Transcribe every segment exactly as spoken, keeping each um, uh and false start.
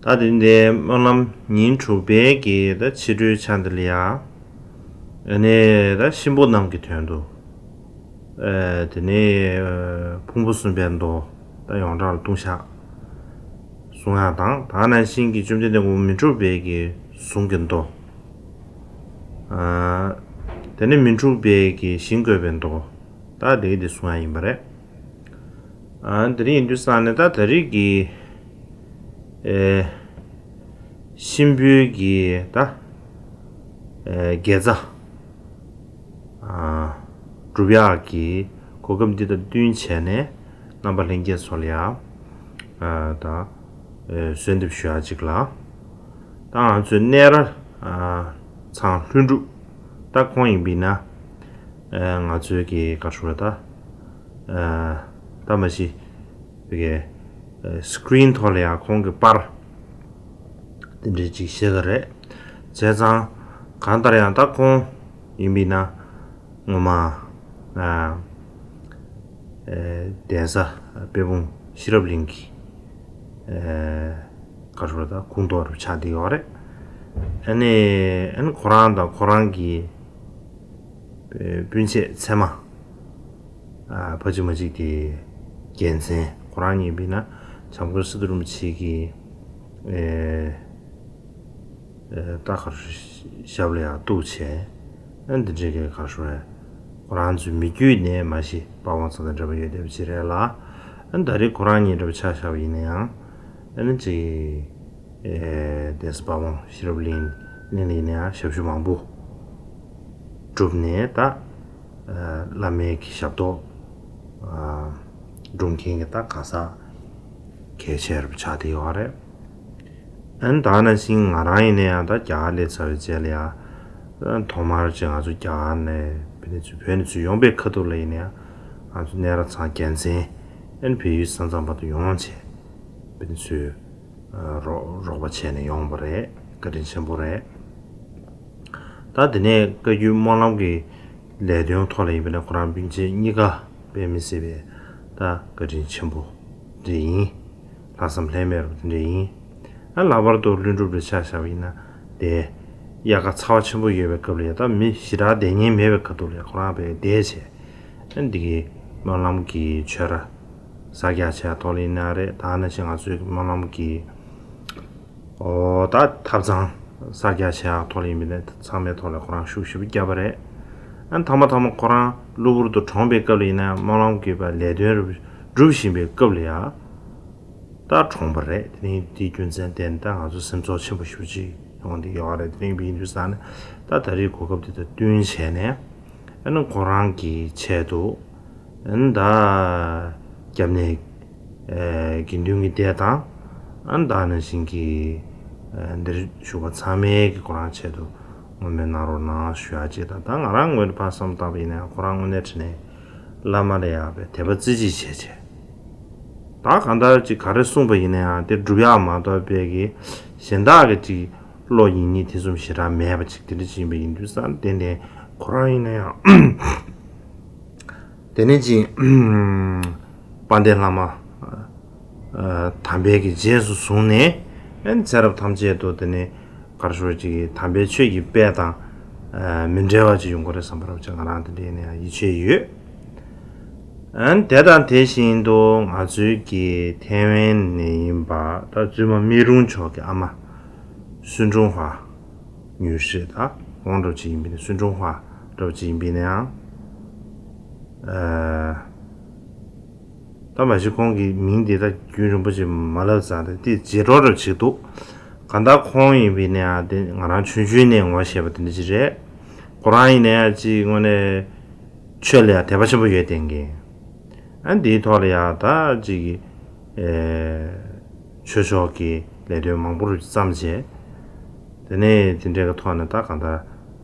ད་དེ་འདི་སྨོན་ལམ་ཉིན་དྲུག་པའི་གི་ད་ཕྱི་དྲོའི་ཆ་འདི་ལ་ཡ། ཨ་ནི་ད་གཤིན་པོ་རྣམས་ཀྱི་དོན་དུ། ཨ་དེ་ནས་ཨ་ཕུང་པོ་གསུམ་པའི་མདོ་ད་ཡོངས་གྲགས་ལ་ལྟུང་བཤགས་གསུང་ཡག་དང་། ད་ནང་བཞིན་གྱི་བཅོམ་ལྡན་འདས་དངོས་པོ་མི་འཁྲུགས་པའི་གི་གཟུངས་ཀྱི་མདོ། ཨ་དེ་ནས་མི་འཁྲུགས་པའི་གི་ཞིང་བཀོད་པའི་མདོ། ད་དེ་གི་དེ་གསུང་ཡག་ཡིན་པ་རེད། ཨ་དེ་རིང་ཡིན་དུས་ཙང་ནས་ད་ད་རེས་ཀྱི་ཨེ་གཤིན་པོའི་གི་ད་ཨེ་དགེ་རྩ་ཨ་སྒྲུབ་ཡག་གི་གོ་སྐབས་འདི་དང་བསྟུན་བྱས་ནས་རྣམ་པ་ལྷན་རྒྱས་ཚོ་ལ་ཡ་ཨ་ད་ཨེ་གསོལ་འདེབས་ཞུ་ཡག་ཅིག་ལ། ད་ང་ཚོའི་གནས་ར་ཨ་ཚང་ལྷུན་གྲུབ་ད་ཁོང་ཡིན་པས་ན། ཨ་ང་ཚོའི་གི་ག་རེ་ཞུ་དགོས་རེད་ད། ཨ་ད་མ་གཞི་བི་གའི་ཨ་སི་ཀི་རིན་ཐོག་ལ་ཡང་ཁོང་གི་པར་དེ་འདྲའི་ཅིག་ཤེས་ཀྱི་རེད། བྱས་ཙང་གང་ལྟར་ཡང་ད་ཁོང་ཡིན་པས་ན་ངོ་མ་ཨ་ཨེ་གདན་ས་དཔལ་སྤུངས་ཤེས་རབ་གླིང་གི་ཨེ་ག་རེ་ཞུ་དགོས་རེད་ད་ཁུངས་གཏོགས་རུ་ཆགས་བསྡད་ཡོད་རེད། ཨ་ནི་ཨ་ནི་ཁོ་རང་དང་ཁོ་རང་གི་སྤུན་མཆེད་ཚད་མ། ཨ་ཕ་གཅིག་མ་གཅིག་དེ་རྒྱལ་མཚན་ཁོ་རང་ཡིན་པས་ན་བྱམས་མགོན་སི་ཏུ་རིན་པོ་ཆེ་གི་ཨེ་ཨེ་ད་ག་རེ་ཞབས་ལ་ཡང་གཏུགས་བྱས། ཨ་འདི་འདྲའི་གི་ག་རེ་ཞུ་རེད། ཁོ་རང་ཚོའི་མི་རྒྱུད་ནས་མ་གཞི་པ་ཝང་ཚང་དང་འབྲེལ་བ་ཡོད་བསྡད་པ་ཅིག་རེད་ལ། ཨ་ད་རེས་ཁོ་རང་གཉིས་འདྲ་པོ་ཆ་བཞག་པ་ཡིན་ན་ཡང་། ཨ་ནི་ཅིག་ཨེ་གདན་ས་པ་ཝང་ཤེས་རབ་གླིང་གླིང་ལ་ཡིན་ན་ཡང་ཞབས་ཞུ་མང་པོ་བསྒྲུབས་ནས་ད་ཨ་བླ་མའི་གི་ཞབས་ཏོག་ཨ་སྒྲུབ་མཁན་གྱི་ད་གང་ཟག་གལ་ཆེ་རུ་ཆགས་བསྡད་ཡོད་རེད། ཨ་ནི་ད་ནང་བཞིན་ང་རང་ཡིན་ན་ཡང་ད་རྒྱ་གར་སླེབས་ཚར་བའི་རྗེས་ལ་ཡང་ཐོག་མར་ཅིག་ང་ཚོ་རྒྱ་གར་ནས་བོད་ནས་ཚུར་བོད་ནས་ཚུར་ཡོང་པའི་ཁ་ཐུག་ལ་ཡིན་ན་ཡང་ང་ཚོ་གནས་རབས་ཚང་རྒྱལ་མཚན་ཨ་ནི་བལ་ཡུལ་ས་མཚམས་བར་དུ་ཡོང་བྱས་བོད་ནས་ཚུར་རོགས་རོགས་པ་བྱས་ནས་ཡོང་བ་རེད། བཀའ་དྲིན་ཆེན་པོ་རེད། ད་དེ་ནས་བཀའ་བརྒྱུད་སྨོན་ལམ་གྱི་ལས་དོན་ཐོག་ལ་ཡིན་པ་ན་ཁོ་རང་སྤུན་མཆེད་གཉིས་ཀ་དཔེ་མི་སྲིད་པའི་ད་བཀའ་དྲིན་ཆེན་པོ་འདྲ་ཡིན། ལྷག་བསམ་ལྷད་མེད་རུ་འདྲ་ཡིན། ཨ་ལྷག་པར་དུ་ལྷུན་གྲུབ་རུ་ཆ་བཞག་པ་ཡིན་ན་དེ་དབྱར་ཁ་ཚ་བ་ཆེན་པོ་ཡོད་པའི་སྐབས་ལ་ཡ་ད་མི་ཞེ་དྲག་བསྡད་མཁན་མེད་པའི་ཁ་ཐུག་ལ་ཡ་ཁོ་རང་དཔེ་བསྡད་བྱས། ཨ་འདི་གི་སྨོན་ལམ་གྱི་ཆོས་ར་གསར་རྒྱག་བྱས་ཐོག་ལ་ཡིན་ན་རེད། ད་ནང་བཞིན་ང་ཚོའི་སྨོན་ལམ་གྱི་ཨོ་ད་ཐབ་ཚང་གསར་རྒྱག་བྱས་ཡག་ཐོག་ལ་ཡིན་པ་ནས་ཚང་མའི་ཐོག་ལ་ཁོ་རང་ཤུགས་ཞེ་པོ་བརྒྱབ་པ་རེད། ཨ་མཐའ་མ་མཐའ་མ་ཁོ་རང་གློ་བུར་དུ་གྲོངས་པའི་སྐབས་ལ་ཡིན་ན་སྨོན་ལམ་གྱི་བ་ལས་དོན་རུ་སྒྲུབ་བཞིན་པའི་སྐབས་ལ་ཡ་ད་གྲོངས་པ་རེད། དེ་ནས་དེའི་རྒྱུ་མཚན་བརྟེན་ད་ང་ཚོ་སེམས་ཚོར་ཆེན་པོ་ཞེ་པོ་ཅིག་ཡོང་བསྡད་ཡོད་རེད། དེ་ནས་ཡིན་དུས་ཙང་ནས་ད་ད་རེས་གོ་སྐབས་དེ་དང་བསྟུན་བྱས་ནས་ཨ་ནི་ཁོ་རང་གི་ཆེད་དུ། ཨ་ནི་ད་སྐྱབས་གནས་ཨེ་དགེ་འདུན་གྱི་སྡེ་དང་ཨ་ནི་ད་ནང་བཞིན་གྱི་ཨེ་འདིར་བཞུགས་པ་ཚང་མའི་གི་ཁོ་རང་ཆེད་དུ་བསྔོ་སྨོན་གནང་རོགས་གནང་ཞུ་ཡག་ཅིག་དང་། ད་ང་རང་ངོས་ནས་ཕར་བསམ་བཏང་པ་ཡིན་ན་ཡང་ཁོ་རང་དངོས་གནས་དྲང་གནས་བླ་མ་ལ་ཡག་པའི་དད་པ་རྩེ་གཅིག་བྱས་བྱས། ད་གང་ལྟར་ཅིག་ག་རེ་གསུངས་པ་ཡིན་ན་ཡང་དེ་སྒྲུབ་ཡག་མ་གཏོགས་པའི་གི་གཞན་དག་གི་ཅིག་བློ་ཡིན་གཉིས་ཐེ་ཚོམ་ཞེ་དྲག་མེད་པ་ཅིག་དེ་འདྲ་ཅིག་ཡིན་པ་ཡིན་དུས་ཙང་ཏན་ཏན་ཁོ་རང་ཡིན་ན་ཡང་། དེ་ནས་ཅིག་དཔལ་ལྡན་ལྷ་མོ་དམ་པའི་གི་རྗེས་སུ་བཟུང་ནས་ཨ་ནི་ཚེ་རབས་ཐམས་ཅད་དུ་དེ་ནས་ག་རེ་ཞུ་ཅིག་དམ་པའི་ཆོས་ཀྱི་དཔལ་དང་མི་འབྲལ་བ་ཅིག་ཡོང་གི་རེད་བསམ་པ་རབ་ཅིག་ང་རང་དེ་འདྲའི་ནས་ཡིད་ཆེས་ཡོད། ཨ་ནི་དེ་དང་དེ་བཞིན་དུ་ང་ཚོའི་གི་ཐེ་ཝན་ནས་ཡིན་པ་ད་བཙུན་མ་མི་རུང་མཆོག་གི་ཨ་མ་སུན་ཀྲུང་ཧྭ་ཉུས་ཧྲི་ད་ཁོང་འདྲ་ཅིག་ཡིན་པས་ན་སུན་ཀྲུང་ཧྭ་འདྲ་ཅིག་ཡིན་པས་ན་ཡང་། ད་མ་གཞི་ཁོང་གི་མིང་འདི་ད་རྒྱུན་རིང་པོ་ཅིག་མ་ལབ་ཙང་ད་འདི་བརྗེད་འགྲོ་འདྲ་ཅིག་འདུག་གང་ལྟར་ཁོང་ཡིན་པས་ན་ཡང་འདི་ང་རང་ཆུང་ཆུང་ནས་ངོ་ཤེས་པ་དེ་འདྲ་ཅིག་རེད། ཁོ་རང་ཡིན་ན་ཡང་ཅིག་དངོས་གནས་ཆོས་ལ་ཡང་དད་པ་ཆེན་པོ་ཡོད་བསྡད་མཁན། ཨ་འདིའི་ཐོག་ལ་ཡང་ད་ཅིག་ཨེ་ཆོས་ཕྱོགས་ཀྱི་ལས་དོན་མང་པོ་རུ་བརྩམས་བྱས། དེ་ནས་དེ་འདྲའི་གི་ཐོག་ནས་ད་གང་ལྟར་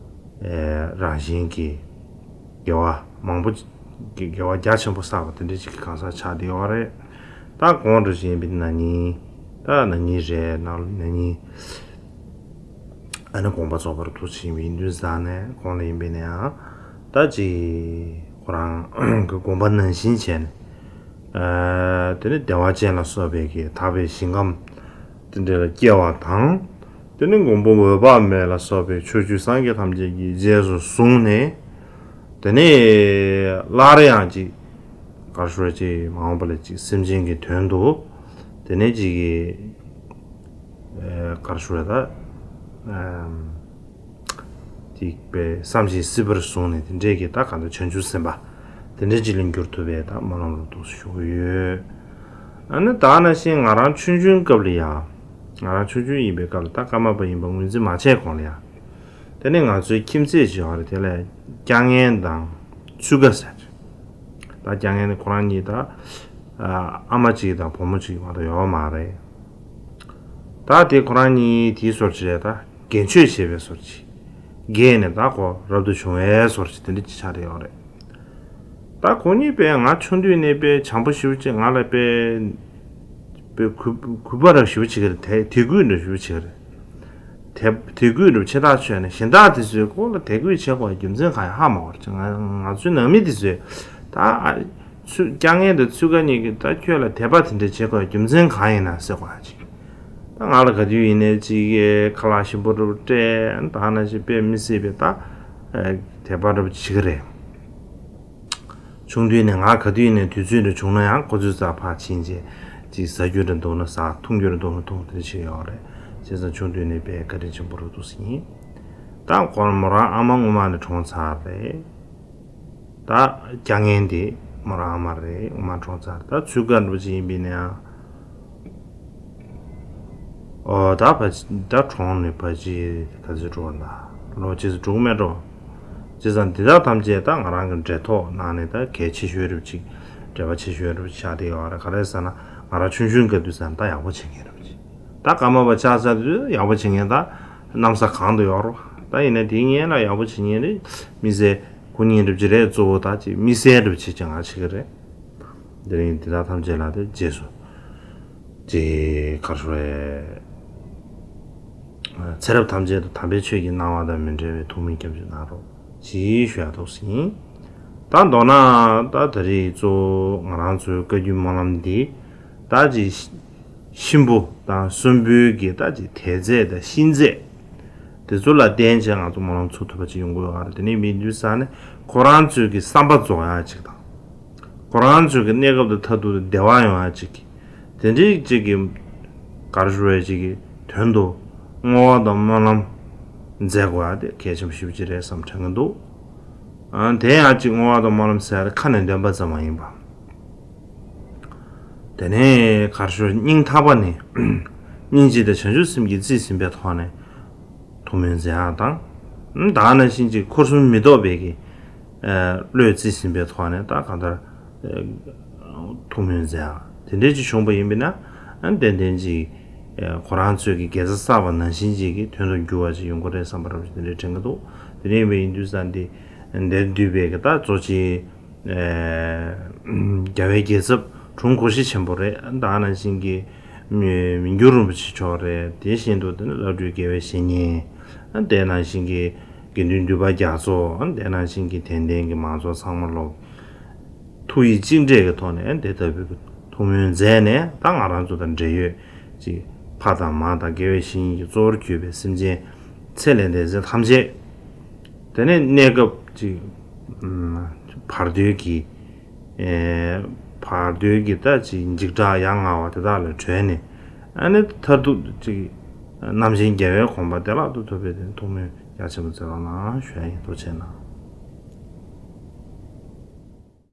ཨེ་རང་བཞིན་གྱི་དགེ་བ་མང་པོ་དགེ་བ་རྒྱ་ཆེན་པོ་བསགས་པ་དེ་འདྲའི་ཅིག་གི་གང་ཟག་ཆགས་བསྡད་ཡོད་རེད། ད་གོང་དུ་བཞིན་པའི་ན་ནིང་ད་ན་ནིང་རེད། ན་ན་ནིང་ཨ་ནི་དགོངས་པ་རྫོགས་པར་ཐུགས་ཆེན་པོ་ཡིན་དུས་ཙང་ནས་ཁོང་ལ་ཡིན་པས་ན་ཡང་ད་ཅིག་ཁོ་རང་གི་དགོངས་པ་ནང་བཞིན་བྱས་ནས་ཨ་དེ་ནས་བདེ་བ་ཅན་ལ་སོགས་པའི་གི་དག་པའི་ཞིང་ཁམས་ དེ་འདྲ་ལ་སྐྱེ་བ་དང་། དེ་ནས་མགོན་པོ་འོད་དཔག་མེད་ལ་སོགས་པའི་ཕྱོགས་བཅུའི་སངས་རྒྱས་ཐམས་ཅད་ཀྱི་རྗེས་སུ་བཟུང་ནས། དེ་ནས་སླར་ཡང་ཅིག་གར་ཞུ་བ་ཅིག་མ་འོངས་པ་ལ་ཅིག་སེམས་ཅན་གྱི་དོན་དུ། དེ་ནས་ཅིག་གི་གར་ཞུ་བ་ད། དེ་པའི་བསམ་ཤིང་སྲིད་པར་བཟུང་ནས་དེ་འདྲས་ཀྱི་ད་གང་ལྟར་བྱང་ཆུབ་སེམས་དཔའ་དེ་འདྲས་ཅིག་ལ་འགྱུར་ཐུབ་པའི་ད་སྨོན་ལམ་རུ་འདུག་ཞུ་གི་ཡོད། ཨ་ནི་ད་ནང་བཞིན་ང་རང་ཆུང་ཆུང་སྐབས་ལ་ཡ། ང་རང་ཆུང་ཆུང་ཡིན་པའི་སྐབས་ལ་ད་ཀརྨ་པ་ཡིན་པ་ངོས་འཛིན་མ་བྱས་གོང་ལ་ཡ། དེ་ནས་ང་ཚོའི་ཁྱིམ་མཚེས་ཅིག་ཡོད་རེད། དེ་ལ་སྐྱ་ངན་དང་ཚུལ་དགའ་ཟེར། ད་སྐྱ་ངན་ནི་ཁོ་རང་གཉིས་ད་ཨ་མ་གཅིག་དང་བུ་མོ་གཅིག་མ་གཏོགས་ཡོད་མ་རེད། ད་དེ་ཁོ་རང་གཉིས་དེའི་སོར་ཅིག་རེད། ད་རྒན་ཆོས་བྱེད་པའི་སོར་ཅིག་རྒས་ནས་ད་ཁོ་རབ་ཏུ་བྱུང་བའི་སོར་ཅིག་དེ་འདྲ་ཅིག་ཆགས་བསྡད་ཡོད་རེད། ད་ཁོ་གཉིས་དཔེ་ང་ཆུང་དུས་ནས་དཔེ་བྱམས་པོ་ཞེ་པོ་ཅིག་ང་ལ་དཔེ་དཔེ་གུས་གུས་པ་རབ་ཞེ་པོ་ཅིག་རེད། དད་དད་གུས་འདྲ་ཞེ་པོ་ཅིག་རེད། དད་དད་གུས་འདྲ་ཆེ་ཐག་ཆོད་ནས་གཞན་དག་དེ་ཚོས་ཁོ་ལ་དད་གུས་བྱེད་དགོས་རྒྱུ་མཚན་གང་ཡང་ཧ་མ་གོ་བ། ང་ང་ཚོའི་ནང་མི་དེ་ཚོས་ད་ཨ་ཚུ་སྐྱ་ངན་དང་ཚུལ་དགའ་གཉིས་ཀྱིས་ད་ཁྱོད་ལ་དད་པ་དེ་འདྲ་བྱེད་དགོས་རྒྱུ་མཚན་གང་ཡིན་ན་ཟེར་གོ་ཡ་ཅིག་ད་ང་ལ་ག་དུས་ཡིན་ནའི་ཅིག་གི་ཁ་ལག་ཞིམ་པོ་འདྲ་པོ་སྤྲད། ད་ནང་བཞིན་དཔེ་མི་སྲིད་པའི་ད་དད་པ་འདྲ་པོ་བྱེད་ཀྱི་རེད། ཆུང་དུས་ནས་ང་ག་དུས་ནས་དུས་ཚོད་འདྲ་བྱུང་ན་ཡང་ཁོ་ཚོའི་རྩར་ཕར་ཕྱིན་བྱས་ཅིག་ཟ་རྒྱུ་འདྲ་འདུག་ན་ཟ། འཐུང་རྒྱུ་འདྲ་འདུག་ན་འཐུང་། དེ་འདྲ་བྱེད་ཡོད་རེད། བྱས་ཙང་ཆུང་དུས་ནས་དཔེ་བཀའ་དྲིན་ཆེན་པོ་རུ་འདུག་ཟེར་ཡིན། ད་ཁོ་མོ་རང་ཨ་མ་སྔོན་མ་ནས་གྲོངས་ཚར་རེད། ད་སྐྱ་ངན་དེ་མོ་རང་ཨ་མ་རེད། སྔོན་མ་གྲོངས་ཚར། ད་ཚུལ་དགའ་འདྲ་པོ་ཅིག་ཡིན་པ་ཡིན་ན་ཡང་། ཨོ་ད་ཕ་ད་གྲོངས་ནས་ཕ་གི་ག་ཚོད་འགྲོ་ལ། ལོ་ཆེ་ཙམ་འགྲོ་གི་མེད་འགྲོ། བྱས་ཙང་འདི་དག་ཐམས་ཅད་ད་ང་རང་གི་འབྲེལ་ཐོག་ནང་ནས་ད་གལ་ཆེ་ཤོས་རུ་ཅིག་འབྲེལ་བ་ཆེ་ཤོས་རུ་ཆགས་བསྡད་ཡོད་རེད། ག་རེ་ཟེར་ན་ང་རང་ཆུང་ཆུང་སྐབས་དུས་ཙམ་ད་ཡག་པོ་བྱེད་མཁན་རུ་ཅིག་ད་ཀརྨ་པ་ཆགས་ཚར་དུས་ཡག་པོ་བྱེད་མཁན་ད་གནམ་ས་གང་དུ་ཡོད་རོ། ད་ཡིན་ན་དེའི་སྔོན་ལ་ཡག་པོ་བྱེད་མཁན་རེད། མི་སེར་ཁོ་གཉིས་འགྲུབ་ཀྱི་རེད། གཙོ་བོ་ད་ཅིག་མི་སེར་འགྲུབ་བྱེད་ཀྱི་ང་བྱེད་ཀྱི་རེད། དེ་རིང་འདི་དག་ཐམས་ཅད་ལ་དེ་རྗེས་སུ་ཅེས་གར་ཞུ་བས། ཚེ་རབས་ཐམས་ཅད་དུ་དམ་པའི་ཆོས་ཀྱི་སྣང་བ་དང་མི་འབྲལ་བའི་ཐུགས་སྨོན་སྐྱབས་འཇུག་གནང་རོགས་ཞེས་ཞུ་ཡ་ཐུགས་སུ་ཡིན། ད་མདོར་ན་ད་ད་རེས་གཙོ་བོ་ང་རང་ཚོའི་བཀའ་བརྒྱུད་སྨོན་ལམ་འདི་ད་ཅིག་གཤིན་པོ་དང་གསོན་པོའི་གི་ད་ཅིག་དད་རྫས་དང་གཤིན་རྫས་དེ་ཚོ་ལ་བརྟེན་བྱས་ང་ཚོ་སྨོན་ལམ་ཚུགས་ཐུབ་པ་ཅིག་ཡོང་དགོས་ཡོད་རེད། དེ་ནས་མི་འདུས་ས་ནས་ཁོ་རང་ཚོའི་གི་བསམ་པ་རྫོགས་ཡ་ཅིག་དང་། ཁོ་རང་ཚོའི་གི་གནས་སྐབས་དང་མཐར་ཐུག་ཏུ་བདེ་བ་ཡོང་ཡ་ཅིག་དེ་འདྲའི་ཅིག་གི་གར་ཞུ་བའི་ཅིག་གི་དོན་དུ་བསྔོ་བ་དང་སྨོན་ལམ་མཛད་དགོས་ཡ་དེ་གལ་ཆེན་པོ་ཞེ་པོ་ཅིག་རེད་བསམ་དྲན་གི་འདུག་ཨ་དེ་ཡང་ཅིག་བསྔོ་བ་དང་སྨོན་ལམ་ཟེར་ཡ་དེ་ཁ་ནས་འདོན་པ་ཙམ་མ་ཡིན་པ། དེ་ནས་གར་ཞུ་སྙིང་ཐག་པ་ནས་སྙིང་རྗེ་དང་བྱང་ཆུབ་སེམས་ཀྱིས་རྩིས་ཟིན་པའི་ཐོག་ནས་ཐུགས་སྨོན་མཛད་ཡག་དང་། ད་ག་ནང་བཞིན་གྱི་འཁོར་གསུམ་མི་ལྡོག་པའི་གི་བློས་རྩིས་ཟིན་པའི་ཐོག་ནས་ད་གང་ལྟར་ཐུགས་སྨོན་མཛད་ཡག་དེ་འདྲས་ཅིག་བྱུང་པ་ཡིན་པས་ན། ཏན་ཏན་ཅིག་ཁོ་རང་ཚོས་ཀྱི་དགེ་རྩ་བསགས་པ་ནང་བཞིན་ཅིག་གི་དོན་དུ་འགྱུར་བ་ཅིག་ཡོང་གི་རེད་བསམ་པ་རབ་ཅིག་དེ་འདྲས་དྲན་གྱི་འདུག་དེ་འདྲས་ཡིན་པ་ཡིན་དུས་ཙང་དེ་འདིར་འདུས་པའི་གི་ད་གཙོ་ཆེ་རྒྱལ་བའི་རྒྱལ་ཚབ་དྲུང་གོ་ཤྲི་ཆེན་པོ་རེད། ད་ག་ནང་བཞིན་གྱི་མི་མི་འགྱུར་རིན་པོ་ཆེ་མཆོག་རེད། དེ་བཞིན་དུ་དེ་ནི་བླ་སྤྲུལ་དགེ་བའི་བཤེས་གཉེན། དེ་ནང་བཞིན་གྱི་དགེ་འདུན་འདུས་པ་རྒྱ་མཚོ། དེ་ནང་བཞིན་གྱི་དད་ལྡན་གྱི་མང་ཚོགས་ཚང་མ་ལོག་ཐུགས་ཡིད་གཅིག་འདྲེས་ཀྱི་ཐོག་ནས་དེ་ལྟ་བུའི་ཐུགས་སྨོན་མཛད་ནས། ད་ང་རང་ཚོ་དང་འབྲེལ་ཡོད་ཅིག་ཕ་དང་མ་དང་དགེ་བའི་བཤེས་གཉེན་གྱི་གཙོ་བོར་གྱུར་པའི་སེམས་ཅན་ཚེ་ལས་འདས་ཚེ་ཐམས་ཅད། དེ་ནས་གནས་སྐབས་ཅིག་ཨ་བར་དོའི་གི་ཨེ་བར་དོའི་གི་ད་ཅིག་འཇིགས་སྐྲག་ཡ་ང་བ་དེ་དག་ལས་གྲོལ་ནས། ཨ་ནི་མཐར་ཐུག་ཅིག་རྣམ་མཁྱེན་རྒྱལ་བའི་གོ་འཕང་བདེ་བླག་ཏུ་ཐོབ་པའི་དེ་ཐུགས་སྨོན་རྒྱ་ཆེན་པོ་མཛད་རོགས་གནང་ཞུ་ཡ་ཡིན། ཐུགས་རྗེ་གནང་།